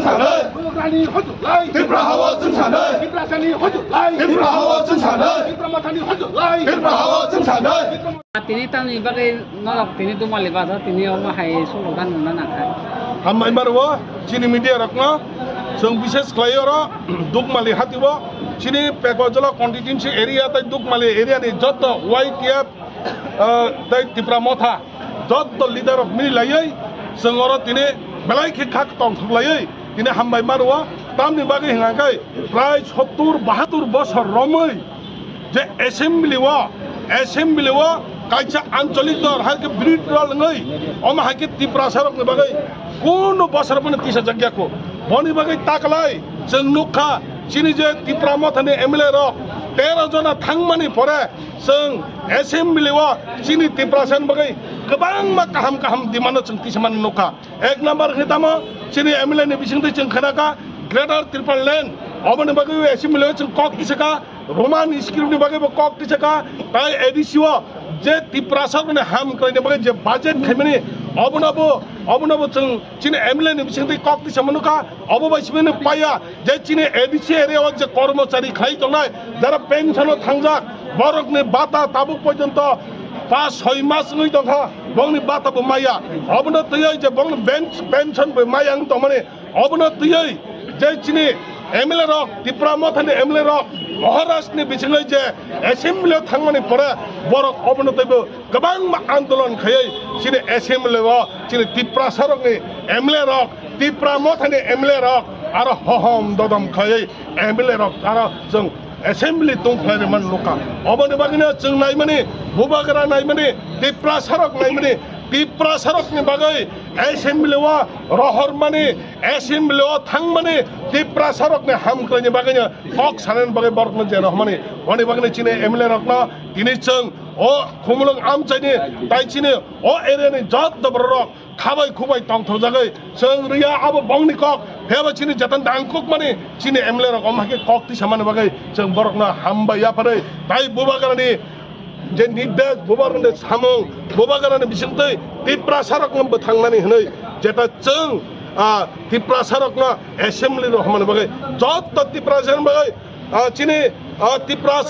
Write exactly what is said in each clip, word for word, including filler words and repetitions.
chwng sanai. Bubagrani hojulai. Tipra hao chwng sanai. Tiprasani hojulai. Tipra hao chwng sanai. Tipra Mothani hojulai. Tipra hao chwng sanai. Tini tamni bagwi norok tini Dukmali bazar tini omo hai slogan nungna nangkha. Hambai maro chini media rokno chwng bises khlai oro Dukmali hatio chini Pekojala constituency area tai Dukmali area ni joto Y T F, ah, tai Tipra Motha joto leader rok mili laiwi chwng oro tini belai khe khak tongthok laiwi tini hambai maro tamni bagwi hwnka khe prai sottur bahattur bosor romwi je assembly o, assembly o kaisa ancholik dol hai khe birodhi dol wngwi omo hai khe Tiprasa rokni bagwi kunu bosor bono tisa jakya kho. Boni bagwi taklai chwng nukha chini je Tipra Mothani M L A rok tero jona thangmani pore chwng assembly o chini Tiprasa ni bagwi kwbangma kaham kaham demand no chwng tisa mani nukha. Ek number khe tamo chini M L A ni bisingtwi chwng khnakha Greater Tipraland, oboni bagwi assembly o chwng kok tisaka, Roman script ni bagwi bo kok tisaka, tai A D C o je Tiprasa rokni ham khlaini bagwi je budget khaimani obono bo, obono bo chwng chini M L A ni bisingtwi kok tisa manukha, obo bai simi paya je chini A D C area o je kormochari khlai tongnai jara pension o thangjak borokni bata tabuk porjonto pas soi mas wngwi tongkha, bongni bata bo maya. Obono twiwi je bongni bench pension bo maya wng tongmani, obono twiwi je chini M L A rok, Tipra Mothani M L A rok, Maharashtra ni bisingwi je assembly o thangmani pore borok obono twibo kwbangma andolon khaiwi chini assembly o chini Tiprasa rokni M L A rok, Tipra Mothani M L A rok aro hohom dodom khaiwi M L A rok aro chwng assembly tongphlai rwmani nukha. Oboni bagwino chwng naimani, Bubagra naimani, Tiprasa rok naimani, Tiprasa rokni bagwi assembly o rohormani, assembly o thangmani, Tiprasa rokni hamkraini bagwino kok sanani bagwi borokno je rohormani. Boni bagwino chini M L A rokno tini chwng o Khumulwng amchaini tai chini o area ni joto borok rok khabai khubai tongthokjagwi chwng rwya abo bongni kok. Phiyaba chini jetan dangkukmani chini M L A rok omo hai khe kok tisamani bagwi chwng borokno hambai yapharwi tai Bubagrani je nirdesh, Bubagrani samung, Bubagrani bisingtwi Tiprasa rokno bwthangnani hwnwi jeta chwng, ah, Tiprasa rokno assembly rohormani bagwi joto Tiprasa ni bagwi ah, chini, ah, Tipra,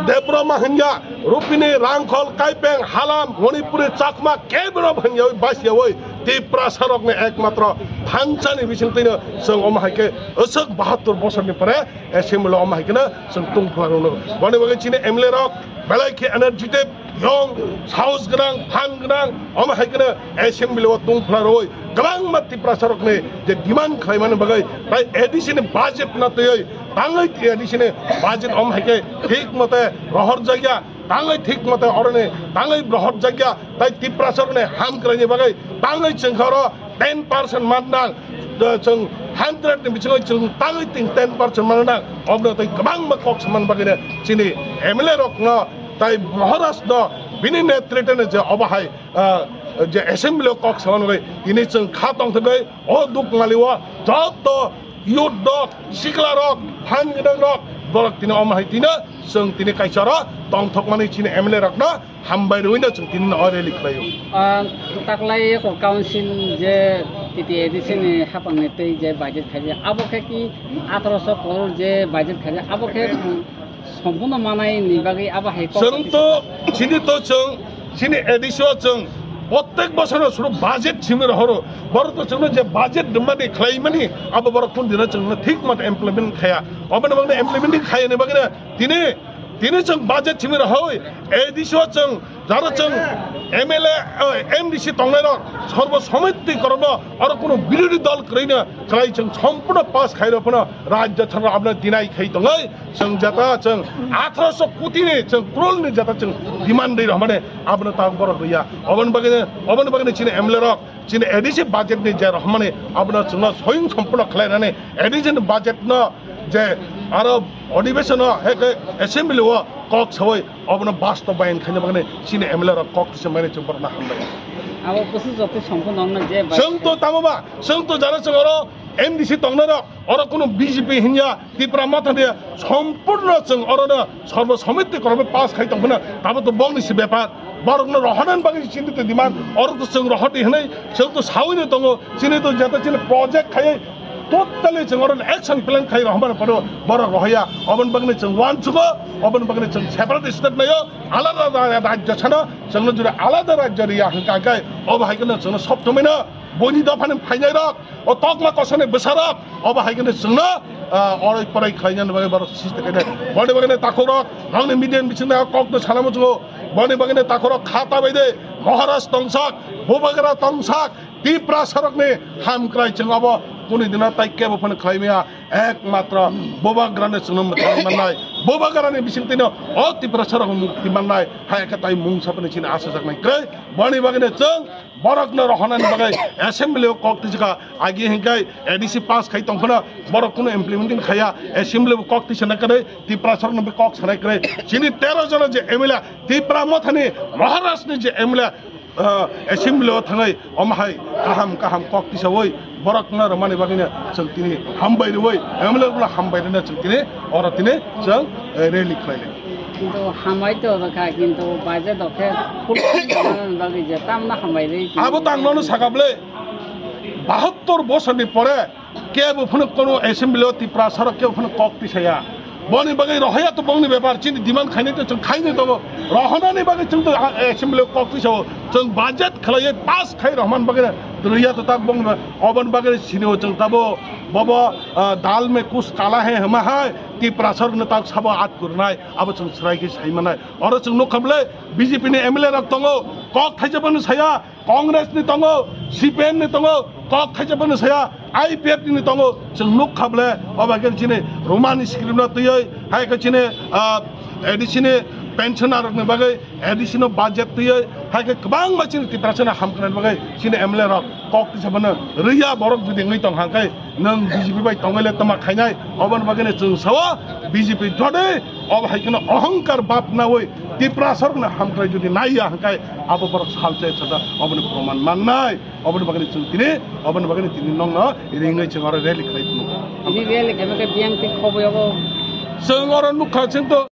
Debbarma hwnya, Rupini, Rangkhol, Kaipeng, Halam, Manipuri, Chakma, kebro hwnya oi, basiya oi, Tiprasa rokni ekmatro thansani bisingtwino chwng omo hai khe aswk bahattur bosorni pore assembly omo hai kheno chwng tungphla rwno. Boni bagwi chini M L A rok belai khe energetic, yong, sahos gwnang, phan gwnang, omo hai kheno assembly o tungphla rwi kwbangma Tiprasa rokni je demand khlaimani bagwi tai A D C ni budget no twiwi tangwi A D C ni budget omo hai khe thik mote rohor jakya, tangwi thik mote oroni tangwi rohor jakya, tai Tiprasa rokni hamkraini bagwi tangwi chwng khe oro ten percent mannang, chwng hundred ni bisingo chwng tangwi ting ten percent mannang, obno tei kwbangma kok samani bagwino chini M L A rokno tai Maharaj no bini netrite no je obo hai, ah, je assembly o kok samani bagwi tini chwng kha tongthogwi o Dukmali o joto youth rok, sikla rok, phan gwnang rok, borok tini omo hai tino chwng tini kaisa oro tongthokmani chini M L A rokno hambai rwino chwng tini no o rally khlaio. Ah, taklai eko council je T T A D C ni hapang ni twi je budget khaijak, abo khe ki athroso crore je budget khaijak, abo khe Sompono manai ni bagwi abo hai kok chwng to, chini to chwng, chini A D C o chwng, prottek bosoro suru budget simi rohoro. Borok to chwngno je budget rwmani khlaimani, abo borok kun dino chwngno thik mate implement khaya. Obono bagwi implement khaya ni bagwi tini, tini chwng budget simi rohoi, A D C o chwng, jaro chwng M L A, o, M D C tongnai rok, sorbo somiti kormo, aro kuno birodhi dol kwrwino, khlai chwng sompurno pass khairo phano, rajya sarkar abono deny khai tongnai. Chwng jeta chwng athroso koti ni chwng crore ni jeta chwng demand ri rohmani abono ta borok riya. Oboni bagwi, oboni bagwi chini M L A rok chini A D C budget ni je rohmani abono chwngno soyung sompurno khlainani A D C ni budget no Je aro odhibesono heke assembly o kok sawi obono bastobayan khaina bagwi chini M L A rok kok tisa mani chwng borokno hambai. Abo bwswk joto songkhono wngna je bai. Chwng to tamo ba, chwng to jara chwng oro M D C tongnai rok, oro kuno B J P hinya, Tipra Motha de sompurno chwng oro no sorbo somiti korbe pass khai tongphano, tamo to bongni si bepar. Borokno rohornani bagwi chini to demand, oro to chwng rohordi hinwi chwng to sawino tongo, chini to jeta chini project khai totally chwng oro action plan khai rohormani phano borok rohorya. Oboni bagwi chwng uansukgo, oboni bagwi chwng separate state naio, alada alada rajyo sano, chwngno jora alada rajyo riya hwnkha khe obo hai kheno chwngno sob somoino buini dophani phainai rok, o tokma kosani bwsarok, obo hai kheno chwngno, ah, oroi poroi khlainani bagwi borok siste khainai. Boni bagwi takhukrok, nangni media ni bisingni kokno salamo chwngno, boni bagwi takhukrok kha ta bai de, Maharaj tongsak, Bubagra tongsak, Tiprasarokni hamkrai chwng obo kuni dino tai kebo phano khlai maya, ekmatro Bubagrano chwngno mwthang mannai, Bubagrani bisingtwino o Tiprasarok mukti mannai, hai khe tai mungsa phano chini achajaknai kwrwi. Boni bagwino chwng borokno rohornani bagwi assembly o kok twijkha, agi hinkhai A D C pass khai tongphano borok kuno implementing khaiya, assembly bo kok tisa na kwrwi, Tiprasarokno bo kok sanai kwrwi. Chini tero jona je M L A, Tipra Mothani Maharajni je M L A, ah, assembly o thangwi omo hai kaham kaham kok tisawi borokno rwmani bagwino chwng tini hambai rwui, M L A rokno hambai rwna chwng tini oro tini chwng, eh, rally khlainai. Kintu hambai to rwkha, kintu budget o khe full bagwi je tamno hambai rwi. Abo tang nono saka bwle, bahattor bosorni pore kebo phano kono assembly o Tiprasarok kebo phano kok tisaya. Boni bagwi rohorya to bongni bepar, chini demand khainai to chwng khainai tongo. Rohornani bagwi chwng to, ah, assembly o kok tisao. Chwng budget khlaiwi pass khai rohormani bagwi rwya to tak bongni ba-, oboni bagwi sini o chwng tabo bobo, ah, dal mein kuch kala hai hwnma hai Tiprasarokno tak sabo at kurnai, abo chwng swrai khe sai manai. Oro chwng nukha bwle B J P ni M L A rok tongo, kok thaijabano saya, Congress ni tongo, C P M ni tongo, kok thaijabano saya, I P F T ni tongo, chwng nukha bwle, obo khe chini Roman script no twiwi, hai khe chini, ah, A D C ni pensioner rokni bagwi, A D C no budget twiwi, hai khe kwbangma chini Tiprasano hamkrai bagwi, chini M L A rok kok tisa bono rwya borok jodi wngwi tong hang khe, nwng B J P bai tongwi le tama khainai, oboni bagwino chwng sao, B J P jodi obo hai kheno ohongkar bab nawi Tiprasarokno hamkrai jodi naiya hwnkhe abo borok salsa sajak oboni proman mannai, oboni bagwino chwng tini, oboni bagwino tini nongno ringwi chwng oro rally khlai phunukgo. Tini rally khaima khe biyang twi khobwi obo. Chwng oro nukha chwng to.